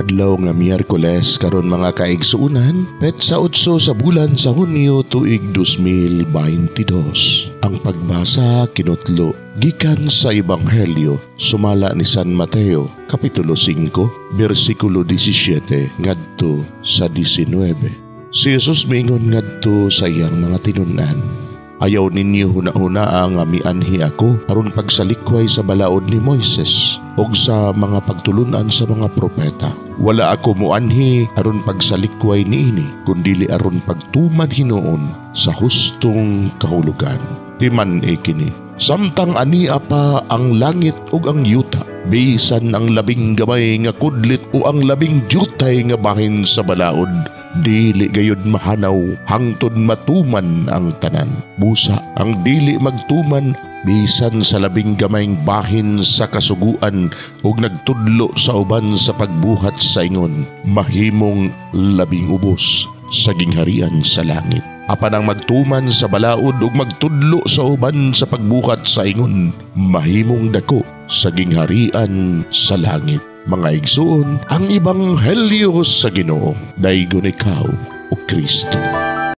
Adlaw nga Miyerkules karon, mga kaigsuunan, petsa 8 sa bulan sa Hunyo, tuig 2022. Ang pagbasa kinutlo gikan sa Ebanghelyo sumala ni San Mateo, kapitulo 5, bersikulo 17 ngadto sa 19. Si Jesus miingon ngadto sa iyang mga tinun-an, "Ayaw ninyo huna-hunaa nga mianhi ako aron pagsalikway sa balaod ni Moises ug sa mga pagtulunan sa mga propeta. Wala ako muanhi aron pagsalikway niini, kundili aron pagtuman hinuon sa hustong kahulugan. Timan-i kini, samtang ania pa ang langit ug ang yuta, bisan ang labing gamay nga kudlit o ang labing dyutay nga bahin sa balaod dili gayud mahanaw hangtod matuman ang tanan. Busa ang dili magtuman bisan sa labing gamayng bahin sa kasuguan ug nagtudlo sa uban sa pagbuhat sa ingon, mahimong labing ubos sa gingharian sa langit. Apan ang magtuman sa balaod ug magtudlo sa uban sa pagbuhat sa ingon, mahimong dako sa gingharian sa langit." Mga igsuon, ang Ebanghelyo sa Ginoo. Daygon ikaw, o Kristo.